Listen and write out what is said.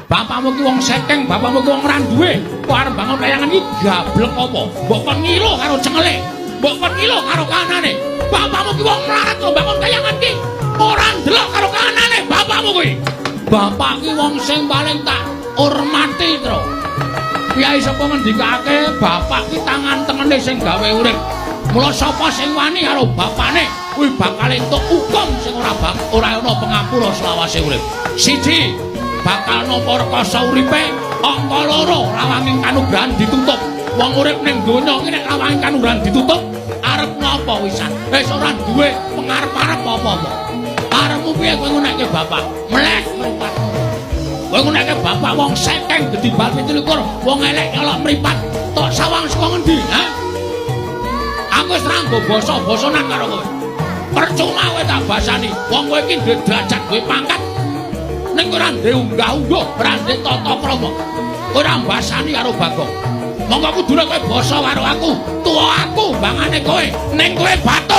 Bapakmu ki wong sekeng, bapakmu ki wong ora duwe. Kok arep bangun kayangan iki gablek apa? Mbok kon ngilo karo cengele. Mbok kon ngilo karo kanane. Bapakmu ki wong melarat kok bangun kayangan ki ora ndelok karo kanane bapakmu kuwi. Bapak ki wong sing paling tak hormati, Tru. Kyai sapa ngendikake bapak ki tangan tengene sing gawe urip. Mula sapa sing wani karo bapane kuwi bakal entuk hukum sing ora ora ana pengapura selawase urip. Siji, bakal nampa rekoso uripe, angka loro lawanging kanugrahan ditutup. Wong urip ning donya iki nek lawanging kanugrahan ditutup, arep ngapa wisan? Wis ora duwe pengarep-arep apa-apa. Arepmu piye kowe ngunekke bapak? Mlek mripatmu. Kowe ngunekke bapak wong sekeng gedhi bal 27, wong elek nyolok mripat. Tok sawang saka ngendi, ha? Aku wis ra nggo basa-basanan karo kowe. Percuma kowe tak basani. Wong kowe iki duwe derajat, duwe pangkat. Ning ora ndek unggah-ungguh, ora ndek tata krama. Ora mbasani karo Bagong. Monggo kudune kowe basa karo aku, tuwa aku mbangane kowe. Ning kowe batuk.